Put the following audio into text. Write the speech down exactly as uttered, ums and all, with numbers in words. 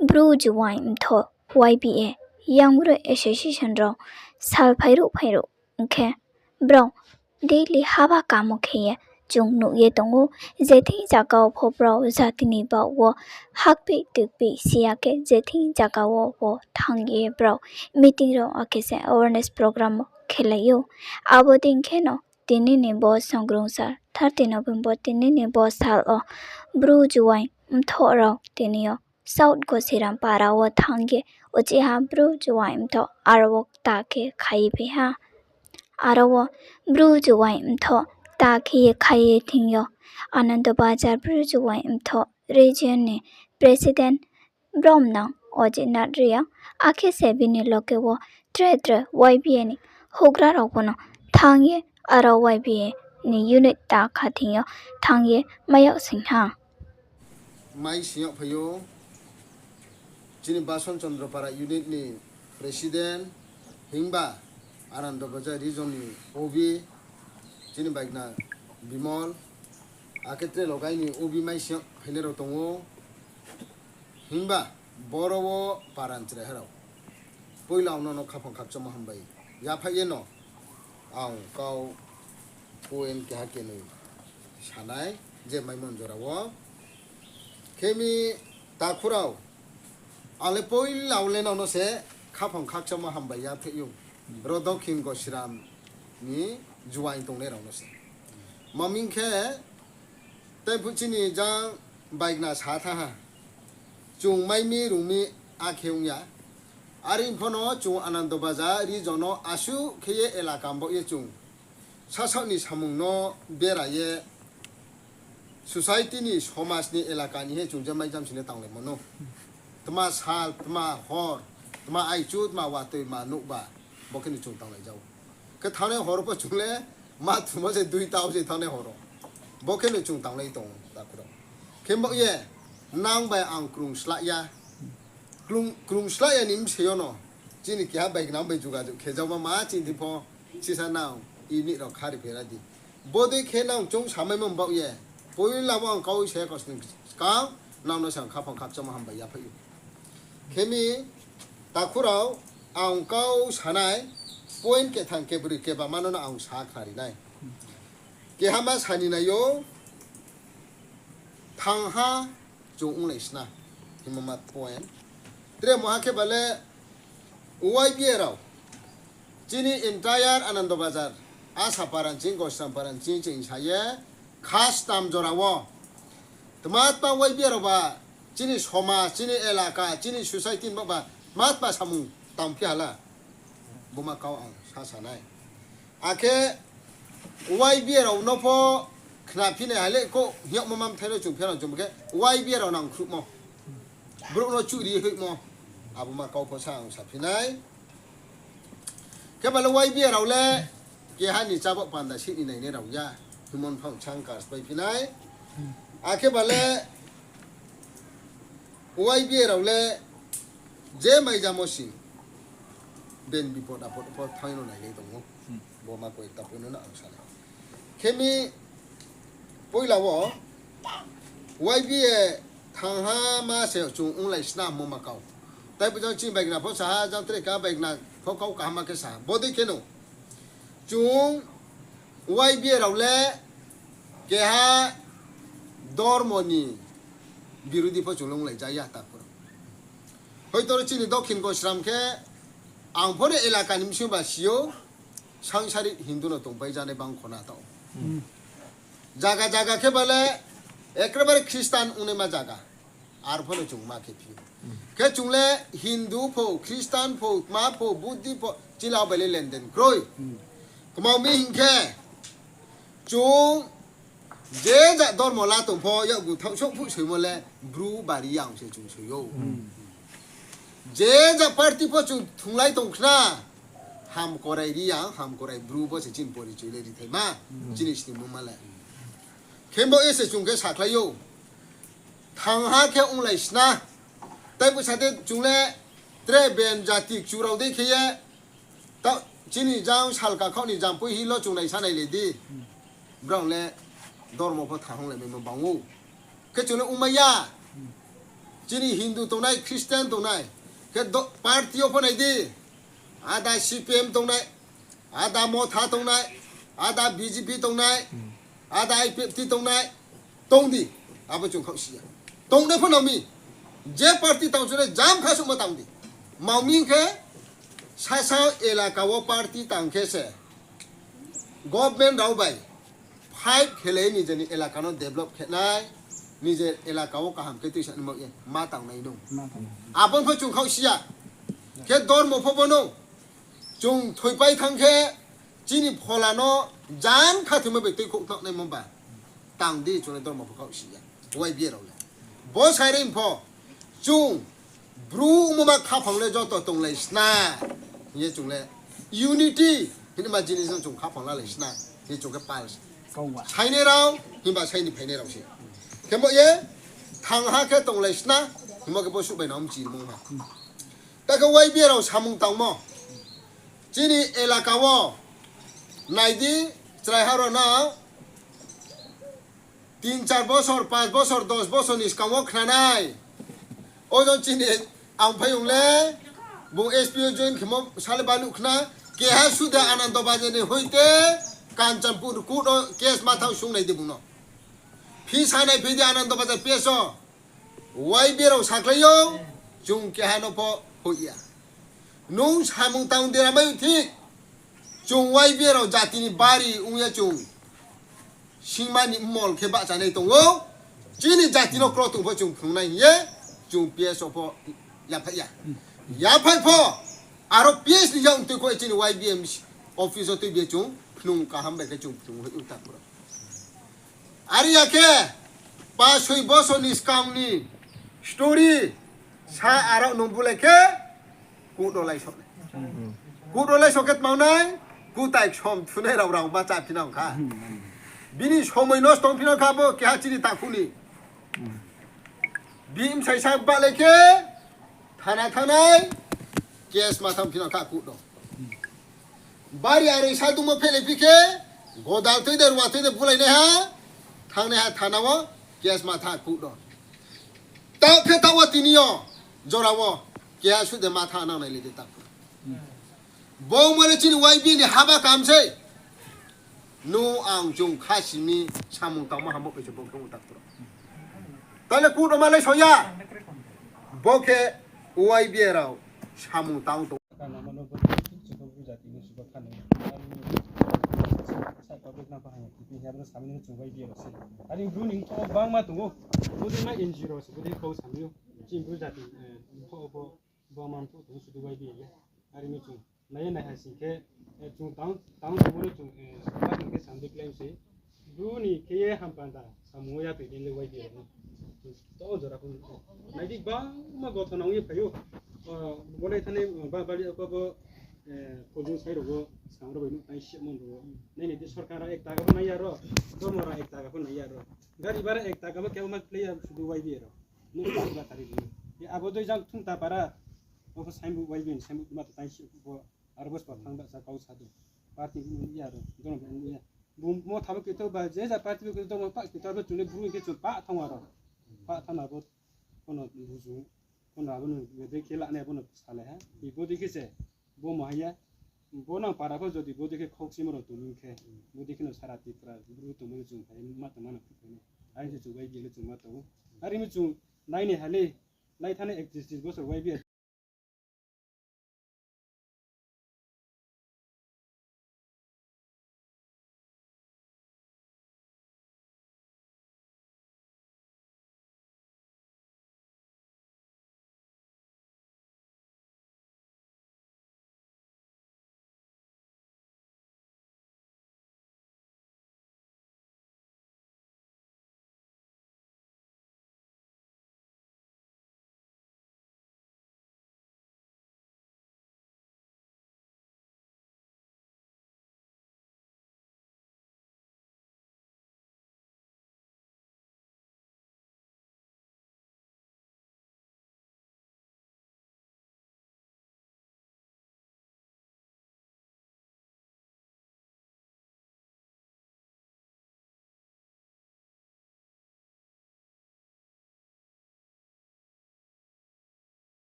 Bru Juaing Mthoh, Y B A, Young Bru Association rao sal phairuh phairuh ong khe, brao daily haba kamo khe ye chung nuh ye tong ou. Je thing zaga wo pho brao jati ni baoh wo hakpih tuikpih si ya khe, je thing zaga wo pho thanng ye brao meeting rao akhe se awareness program khelai ou. Abo dei kheno tini ni bo Songrung sal, thirty November tini ni bo sal wo Bru Juaing Mthoh rao tini yo South Gosiram para wo thanng ye, uchih ha Bru Juaing Mthoh aro wo kta khe khai ye phi ha. Aro wo Bru Juaing Mthoh kta khe ye khai ye thing yo, Anando Bazar Bru Juaing Mthoh region ni president bromnang Ajit Nath Reang, akhe se bini loge wo tre tre Y B A ni houhgra rao pho no thanng ye, aro Y B A ni unit ta kha thing yo thanng ye mai yag sing ha. Mai sing yag phai ou, chini Bason Chandra Para unit ni president, himba Anando Bazar region ni O B, chini baigna Bimol, akhe tre logai ni O B mai sing yag phainai rao tong ou. Himba boro wo para ni chraiha rao, poila ang nono khaphang khakchangmo hambai yaphaih ye no ang kau point keha kenoi sanai, je maimo ni jora wo. Khe mi takhu rao, ang le poila wo le nono se khaphang khakchangmo hambai yaphaih ou, ro Dokhin Gosiram ni Juaing tongnai rao no se. Maming khe, tei phuh chini jang baigna sa thanng ha, chung mai mi rung mi akhe ong ya. Are pho no chung Anando Bazar region no asuh khe ye elaka baoh ye chung sasaoh ni samung no bera ye society ni, somaj ni, elaka ni he chung je mai jam sing le tanglaimo no. Tma sal, tma hor, tma aichu, tma watoi, ma nouhba, bo khe no chung tanglai jao. Khe thanngnai hor pho chung le ma thumo se dui tao se thanngnai hor wo. Bo khe no chung tanglai tong ou takhu rao. Khe baoh ye nang bai ang krung slah ya. Krung, krung slah ya ni bsing yo no chini keha baigna bai jogajog khe jama ma chini di pho, sisa nang ini rao khari phera di. Bodei khe nang choung samaimo baoh ye, poila wo ang kau se kosning skang, nang no se ang khaphang khakchangmo hambai yaphaih ou. Khe mi, takhu rao, ang kau sanai, point kethang kebroi keba ma no no ang sa khnari nai. Keha ma sa ni nai ou, thangha chung onglai sna, himba ma point. Tre moha khe ba le Y B A rao, chini entire Anando Bazar, Asa para ni ching, Gosram para ni ching, ching sa ye, khastam jora wo. Tma tma Y B A rao ba, chini somaj, chini elaka, chini society ni ba, tma tma samung tangphi ha la. Bo ma kau ang sa sa nai. Akhe Y B A rao no pho khnaphi nai ha le kouh hing yagmo ma mthai no chung pherao chung khe Y B A rao nangkhruhmo. Brouh no churi hoihmo. Abo ma kau pho sa ang saphi nai. Khe ba le Y B A rao le keha ni chábaoh panda sih ni nainai rao ya. Himon phang chang kars pai phi nai. Akhe ba le Y B A rao le je mai jamo sing, ben bipod apod pho thanng no nailai tong ou. Bo ma koi ta poi no no ang sa nai. Khe mi poila wo Y B A thangha ma se chung onglai sna mo ma kau. Tai bo jang chini baigna pho sa ha, jang tre keha baigna pho kau kaham ma khe sa ha. Bodei khe no chung Y B A rao le keha dormo ni birodi pho chung le onglai ja ya takhu rao. Hoito chini Dokhin Gosram khe ang pho no elaka ni bsing ba si ou, sangsari Hindu no tongpai janai bang khona tao. Zaga zaga khe ba le ekebare Christian ongnaima zaga. Ar pho no chung ma khe phi ou. Khe chung le Hindu pho, Christian pho, tma pho, Buddhi pho, chila bai le lenden kroi. Kmao mi hing khe, chung je ja dormo la tong pho, yakgu thaoh souh phuh soimo le Bru bari yang se chung soi ou. Je ja party pho chung thunglai tong khna, Hamkorai Reang, Hamkorai Bru bo se chini porichoi le rithaima, chini sningmungma le. Khe bo ye se chung khe sakhlai ou. Thangha khe onglai sna. Tai bo sa de chung le tre ben jati kchu rao dei khe ye, ta, chini jang salka khaoh ni Jampui Hill wo chung naisa nailai di. Brao le dormo pho thang ong lai maimo bang ou. Khe chung le ongmai ya. Chini Hindu tongnai, Christian tongnai, khe do-, party yo pho nai di. Ada C P M tongnai, ada Motha tongnai, ada B J P tongnai, ada I P F T tongnai, tong di. Abo chung khaoh si ya. Tongnai pho nang mi. Je party tang chunai jam kha suhmo tang di. Mao mi khe sasa elaka wo party tang khe se government rao bai fight khe le nijeni elaka no develop khe nai, nije elaka wo kaham khe tuisa nimo ye ma tang nai no. Abo pho chung khaoh si ya. Khe dormo pho bo no. Chung thoipai thang khe chini phola no jan khathoimo bai tui khouh tang naimo ba. Tang di chung le dormo pho khaoh si ya. Y B A rao le. Bo sai ri pho. Chung Bru ongmo ma khaphang le joto tonglai sna. Hing ye chung le unity hingma jinis no chung khaphang lalai sna. Hing ye chung khe pal. Sainai rao, himba saini phainai rao se. Khe bo ye, thang ha khe tonglai sna, hingmo khe bo suh bai no mchi rimo ha. Ta khe Y B A rao samung tangmo. Chini elaka wo, nai di, chraiha rao no, tin char bosor, panch bosor, dos bosor ni skang wo khnanai. O jong chini ang phaiyong le, bung S P O join khemo sale baluh khna, keha sude Anando Bazar ni hoite, Kanchanpur court o case ma thang sung nai di bung no. Phi sanai phi di Anando Bazar P S o. Y B A rao sakhlai yo, chung keha no pho hoih ya. Nung samung tang dera mai thik, chung Y B A rao jati ni bari ong ya chung. Singma ni mol khe bahchanai tong ou. Chini jati no kro tong pho chung phrungnai hing ye, chung P S o pho yaphai ya. Yaphai pho, aro P S ni yak tui kho chini Y B M office o tui bi chung phrung kaham bai khe chung phrung hoih ong ta kro. Are ya khe, pa soi bosor ni skang ni story sa aro nung bulai khe, kudolai sok. Kudolai sok khe tmang nai, kutai ksom thunai rao rao ma cha phinang kha. Bini somoi nosto ong phinang kha bo keha chini takhu ni. Bini bsai sa balai khe, thana thanai, case ma thang phinang kha kudo. Bari are sa dungmo phelai phi khe, godal tui de, ruwa tui de, bulai nai ha, thangnai ha thana wo, case ma thang kudo. Tao khe tao wo tini yo, jora wo, keha sude ma thang nang nai le de tao. Bo mane chini Y B ni haba kam sei. Nung ang chung kha simi samung tangma hambo pai se bo khe ong tak tro. Tale kudo malai soya. Bo khe Y B rao samung tang tong. Ka nangma no bo chini bo jati ni suba kha nang. Sa public na bahai ya kipi ya bo samung chung Y B rao se. Ari Bru ni ko bangma tongo. Bo de ma N G O rao se bo de kau samung yo. Chini Bru jati, eh, bo, bo, bo man to tong sudu Y B ya. Ari mi chung. Nai ye nai hai sing khe, eh, chung tang, tang tongmo no chung, eh, ma hing khe sandi claim se. Bru ni khe ye hampanda, samung ya pe le Y B no. To jora ko. Nai di bangma gothon ong ye phai ou. Ah, bo nai thani, ba, bali ako bo, eh, Khojung sai rao bo, skang rao bai nuh tai se mon rao. Nai ni di sorkar rao ek taka pho nai ya rao, dormo rao ek taka pho nai ya rao. Gari bara ek taka pho khe ma play ya sudu Y B rao. Nuh ba ba tari di. Ye abo doi jang thung ta para. Bo pho saimbu Y B ni saimbu ma to tai se bo. Aro bo spa thang ba sa kau sa do. Party ni ya ro, dono bo ya. Bo mo thabo kito ba je ja party bo kito mo pa kito abo chule Bru ke chul pa thang aro. Pa thang abo kono buzu. Kono abo no de khe la ne abo no sale ha. Ibo de khe se bo mo haya. Bo nang para pho jodi bo de khe khok simo ro tong khe. Bo de khe no sara Tripura Bru tong mo chung phai ma tong ma no phai ne. Ai se chung bai gele chung ma tong. Ari mi chung nai ne hale. Lai thane ektis bosor Y B